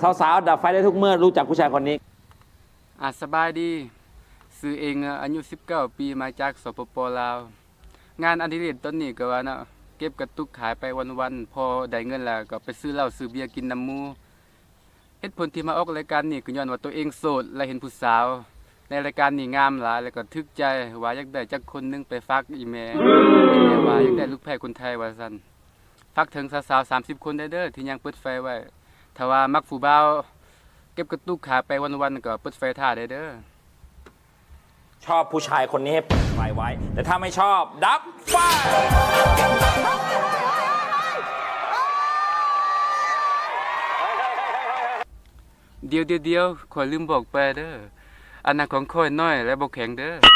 ສາວໆ ດັບໄຟໄດ້ທຸກເມື່ອ ຮູ້ຈັກຜູ້ຊາຍຄົນນີ້. ອ່າ ສະບາຍດີ ຊື່ເອງ ອາຍຸສິບເກົ້າປີ ມາຈາກ ສປປ ລາວ. ງານອະດິເລກຕອນນີ້ກໍວ່າເນາະ ເກັບກະຕຸກຂາຍໄປວັນໆ ພໍໄດ້ເງິນແລ້ວກໍໄປຊື້ເຫຼົ້າຊື້ເບຍກິນນຳໝູ່. ເຫດຜົນທີ່ມາອອກລາຍການນີ້ກໍຍ້ອນວ່າຕົວເອງໂສດ ແລະ ເຫັນຜູ້ສາວໃນລາຍການນີ້ງາມຫຼາຍ ແລ້ວກໍຖືກໃຈ ວ່າຢາກໄດ້ຈັກຄົນໜຶ່ງໄປຝາກອີ່ແມ່ ອີ່ແມ່ວ່າຢາກໄດ້ລູກໃພ້ຄົນໄທວ່າຊັ້ນ. ຝາກເຖິງສາວໆ ສາມສິບຄົນແດ່ເດີ ທີ່ຍັງເປີດໄຟໄວ້. ຖ້າວ່າມັກຜູ້ບ່າວເກັບກະຕຸກຂາຍໄປວັນໆ ກໍເປີດໄຟຖ້າແດ່ເດີ. ชอบผู้ชายคนนี้ให้เปิดไฟไว้ แต่ถ้าไม่ชอบดับไฟ. ດຽວໆໆ ຂ້ອຍລືມບອກໄປເດີ ອັນນັ້ນຂອງຂ້ອຍນ້ອຍ ແລະ ບໍ່ແຂງເດີ.